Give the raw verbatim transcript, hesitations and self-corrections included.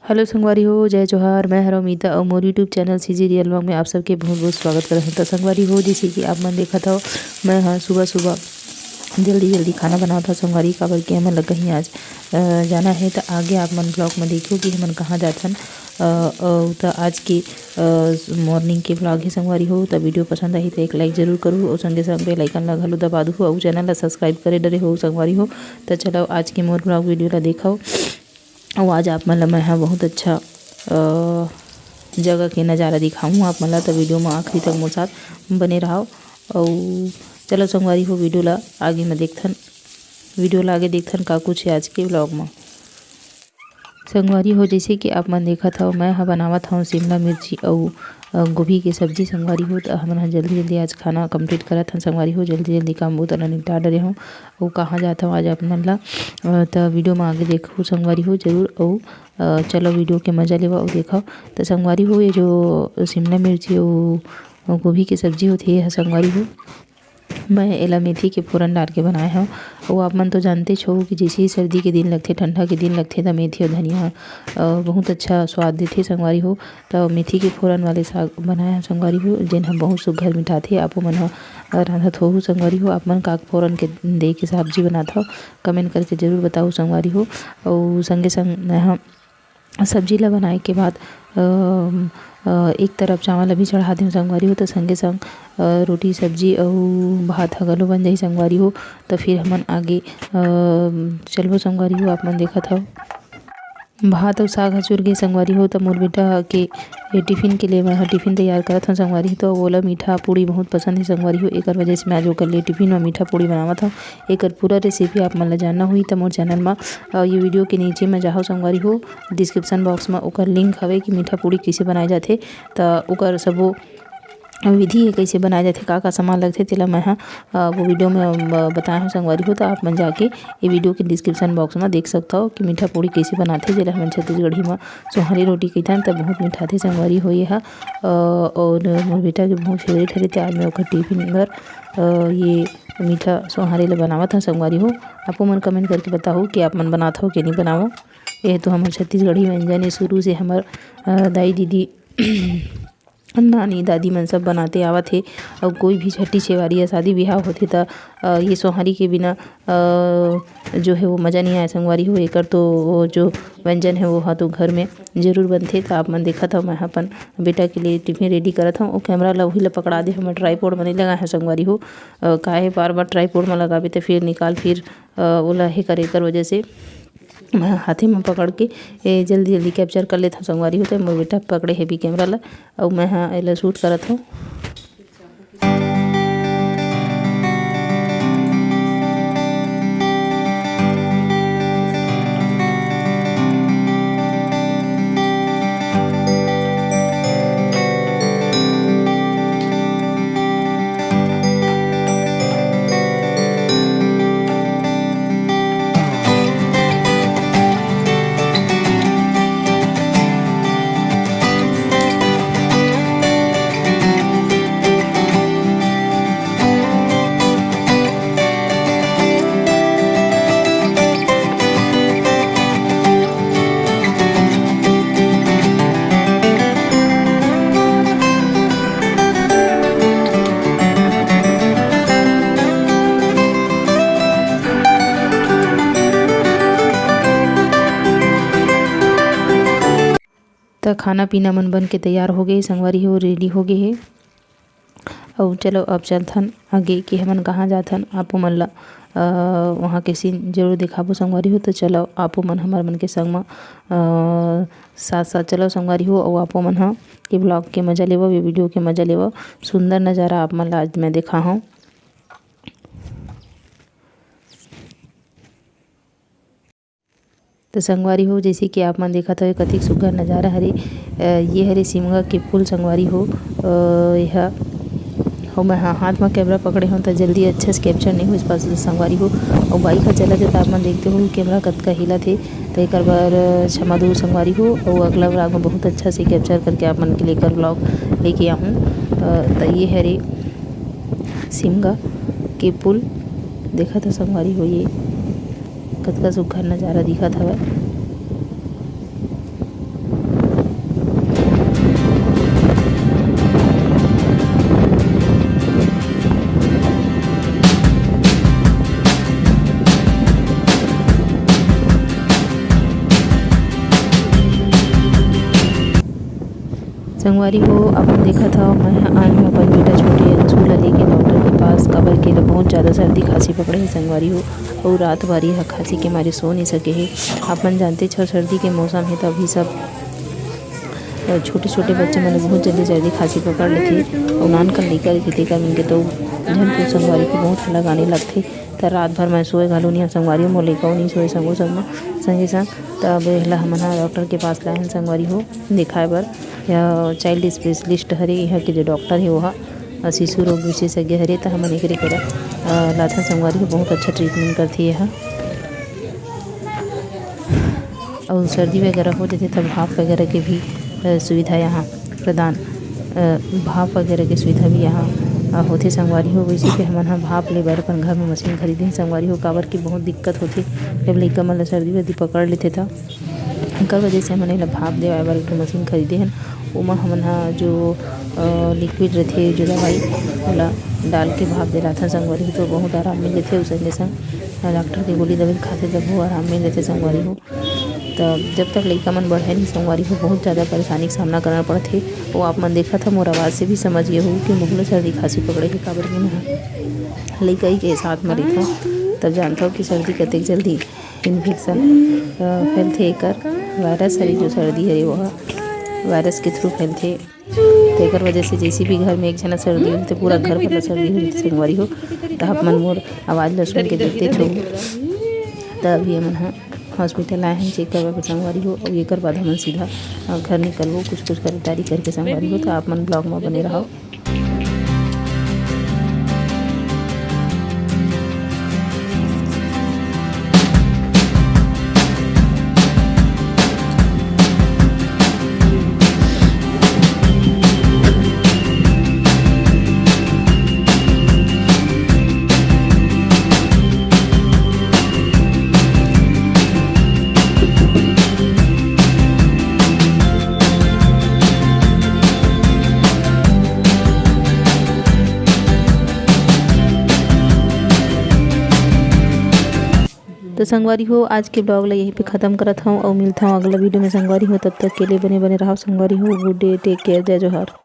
Hello संगवारी हो, जय जोहार। मैं हरव मीता अउ मोर YouTube channel CG real vlog में आप सबके बहुत बहुत स्वागत करत हूँ। तो संगवारी हो, जैसे कि आप मन देखत हव, मैं ह सुबह सुबह जल्दी जल्दी खाना बनावत हव संगवारी, काबर कि हमन ल कहीं आज अ, जाना है। तो आगे आप मन व्लॉग में देखियो कि हमन कहाँ जाथन। अ, अउ त आज के मॉर्निंग के व्लॉग है संगवारी हो। तो वीडियो पसंद आही तो एक लाइक जरूर करू अउ संगे संग बेल आइकन ला घलो दबा दू अउ चैनल ला सब्सक्राइब करे डरे हो संगवारी हो। तो चलो आज के मोर व्लॉग वीडियो ला देखो। अउ आज आप मन ला मैं ह बहुत अच्छा अ, जगह के नज़ारा दिखाहूँ आप मन ला, त वीडियो म आखिरी तक मोर साथ बने रहव। अउ चलो संगवारी हो, वीडियो ला आगे म देखथन, वीडियो ला आगे देखथन का कुछ है आज के व्लॉग म। संगवारी हो, जैसे कि आप मन देखत हव, मैं ह बनावत हव शिमला मिर्ची अउ अ, गोभी के सब्जी संगवारी हो। त हमन ह जल्दी जल्दी आज खाना कंप्लीट करत हन संगवारी हो, जल्दी जल्दी काम बूता ला निपटा डरे हव। अउ कहाँ जात हव आज आप मन ला अ, त वीडियो म आगे देखहू संगवारी हो जरूर। अउ अ, चलो वीडियो के मजा लेवा अउ देखव। त संगवारी हो, ये जो शिमला मिर्ची अउ गोभी के सब्जी होथे, ये ह संगवारी हो, मैं एला मेथी के फोरन डाल के बनाए हव। अउ आप मन तो जानतेच हो कि जैसे ही सर्दी के दिन लगथे, ठंडा के दिन लगथे, त मेथी अउ धनिया ह अ, बहुत अच्छा स्वाद देथे संगवारी हो। त मेथी के फोरन वाले साग बनाए हव संगवारी हो, जेन ह बहुत सुघर मिठाथे। आपो मन ह अ, रांधत होहू संगवारी हो, आप मन का फोरन के दे के सब्जी बनात हव, कमेंट करके जरूर बताहू संगवारी हो। अउ संगे संग मैं ह सब्जी ला बनाए के बाद अ, अ, एक तरफ चावल ला भी चढ़ा देहूँ संगवारी हो, त संगे संग अ, रोटी सब्जी अउ भात ह घलो बन जाही संगवारी हो। त फिर हमन आगे अ, चलबो संगवारी हो, आप मन देखत हव। भात अउ साग ह चुर गे संगवारी हो, त मोर बेटा के ए, टिफिन के लिए मैं ह टिफिन तैयार करत हव संगवारी हो। त ओला मीठा पूड़ी बहुत पसंद हे संगवारी हो, एकर वजह से मैं आज ओकर लिए टिफिन म मीठा पूड़ी बनावत हव। एकर पूरा रेसिपी आप मन ला जानना होही त मोर चैनल म अ, ये वीडियो के नीचे म जाहव संगवारी हो, डिस्क्रिप्शन बॉक्स म ओकर लिंक हवे कि मीठा पूड़ी कइसे बनाए जाथे, त ओकर सबो विधि हे कइसे बनाए जाथे, का का सामान लगथे, तेला मैं ह अ, वो वीडियो में अ, बताए हव संगवारी हो। त आप मन जाके ये वीडियो के डिस्क्रिप्शन बॉक्स म देख सकथव कि मीठा पूड़ी कइसे बनाथे, जेला हमन छत्तीसगढ़ी म सोहारी रोटी कहिथन। त बहुत मिठाथे संगवारी हो ये ह। अ, और मोर बेटा के बहुत फेवरेट हरे, त आज मैं ओकर टिफिन बर अ, ये मीठा सोहारी ला बनावत हव संगवारी हो। आपो मन कमेंट करके बताहू कि आप मन बनात हव कि नहीं बनावो। ये तो हमर छत्तीसगढ़ी व्यंजन ए, शुरू से हमर अ, दाई दीदी नानी दादी मन सब बनाते आवत हे। अउ कोई भी छट्ठी छेवारी या शादी बिहाव होथे त अ, ये सोहारी के बिना अ, जो है वो मज़ा नहीं आए संगवारी हो। एकर तो वो जो व्यंजन है वो हा तो घर में जरूर बनथे। त आप मन देखत हव, मैं ह अपन बेटा के लिए टिफिन रेडी करत हव। वो कैमरा ला वही ला पकड़ा दे, हमर ट्राईपोड म नहीं लगाए हव संगवारी हो। अ, काहे बार बार ट्राईपोड म लगाबे त फिर निकाल फिर अ, ओला हे करे, एकर वजह से मैं हाथे म पकड़ के ए, जल्दी जल्दी कैप्चर कर लेथव संगवारी हो। त मोर बेटा पकड़े हे भी कैमरा ला, अउ मैं ह एला शूट करत हव। त खाना पीना मन बन के तैयार हो गे संगवारी हो, रेडी हो गे हे। अउ चलो अब चलथन आगे कि हमन कहाँ जाथन, आपो मन ला अ, वहाँ के सीन जरूर दिखाबो संगवारी हो। त चलो आपो मन हमर मन के संग म अ, साथ साथ चलो संगवारी हो, अउ आपो मन ह ये व्लॉग के मजा लेवो, ये वीडियो के मजा लेवो। सुंदर नज़ारा आप मन ला आज मैं देखा हूँ। त संगवारी हो, जैसे कि आप मन देखत हव, कतिक सुघर नजारा हरे। अ, ये हरे सिमगा के फूल संगवारी हो। अ, एहा, हो मैं हा-, हाथ म कैमरा पकड़े हव, त जल्दी अच्छा से कैप्चर नहीं होइस पास संगवारी हो। अउ बाइक ह चलत हे, त आप मन देखते हो, कैमरा कतका हिलत हे, त एकर बर, अ, क्षमा दू संगवारी हो। अउ अगला व्लॉग म बहुत अच्छा से कैप्चर करके आप मन के लिए एकर व्लॉग लेके आहूँ। अ, त ये हरे सिमगा के पुल देखत ह संगवारी हो, ये कतका सुघर नजारा दिखत हवय। संगवारी हो, अपन देखत हव, मैं ह आए हूँ अपन बेटा छोटे अंशु ला लेके डॉक्टर के पास, काबर के एला बहुत ज्यादा सर्दी खांसी पकड़े हे संगवारी हो। अउ रात भर ये ह खांसी के मारे सो नइ सके हे। आप मन जानते छव, सर्दी के मौसम हे, त अभी सब, अ, छोटे-छोटे बच्चे मन ल बहुत जल्दी सर्दी खांसी पकड़ लेथे। अउ नानकन लइका रहिथे, तेकर मन के तो झन कुछ संगवारी के बहुत हल्ला गाने लगथे। त रात भर मैं सोए घलो नइ हंव संगवारी हो, मोर लइका नइ सोए संगो संग म, संगे संग। त अब एला हमन ह डॉक्टर के पास लाए हन संगवारी हो, दिखाए बर। यह चाइल्ड स्पेशलिस्ट हरे, यहाँ के जो डॉक्टर हे, वो ह, अ, शिशु रोग विशेषज्ञ हरे, त हमन एकरे करा, अ, लाथन संगवारी हो, बहुत अच्छा ट्रीटमेंट करथे ये ह। अउ सर्दी वगैरह हो जाथे, त भाप वगैरह के भी, अ, सुविधा यहाँ प्रदान, अ, भाप वगैरह के सुविधा भी यहाँ, अ, होथे संगवारी हो। वैसे कि हमन ह भाप ले बर अपन घर में मशीन खरीदे हन संगवारी हो, काबर कि बहुत दिक्कत होथे, जब लइका मन ल सर्दी वर्दी पकड़ लेथे, त एकर वजह से हमन एला भाप देवाए बर एक ठो मशीन खरीदे हन। ओमा हमन ह जो, अ, लिक्विड रथे, जो दवाई, ओला डाल के भाप दिलाथन संगवारी हो, तो बहुत आराम मिल जथे। अउ संगे संग डॉक्टर के गोली दवाई खाथे, तभो आराम मिल जथे संगवारी हो। त जब तक लइका मन बढ़े नहीं संगवारी हो, बहुत ज़्यादा परेशानी के सामना करना पड़थे। वो आप मन देखत ह, मोर आवाज़ से भी समझ गए हो कि मोहलो सर्दी खांसी पकड़े हे, काबर कि मैं ह लइका ही के साथ में रहिथों, तब जानथव कि सर्दी कतेक जल्दी इन्फेक्शन, अ, फैलथे। एकर वायरस हरे, जो सर्दी हरे, वो ह वायरस के थ्रू फैलथे। तेकर वजह से जैसे भी घर में एक झना सर्दी होही, तो पूरा घर भर ला सर्दी हो जथे संगवारी हो। त आप मन मोर आवाज़ ला सुन के देखते हो, त अभी हमन ह हॉस्पिटल आए हन चेक करवा बर संगवारी हो, अउ एकर बाद हमन सीधा, अ, घर निकलबो, कुछ कुछ खरीदारी करके संगवारी हो। त आप मन ब्लॉग में बने रहव। तो संगवारी हो, आज के ब्लॉग ला यहीं पे खत्म करत हूँ और मिलता हूँ अगला वीडियो में संगवारी हो। तब तक के लिए बने बने रहो संगवारी हो। Good day, take care, जय जोहार।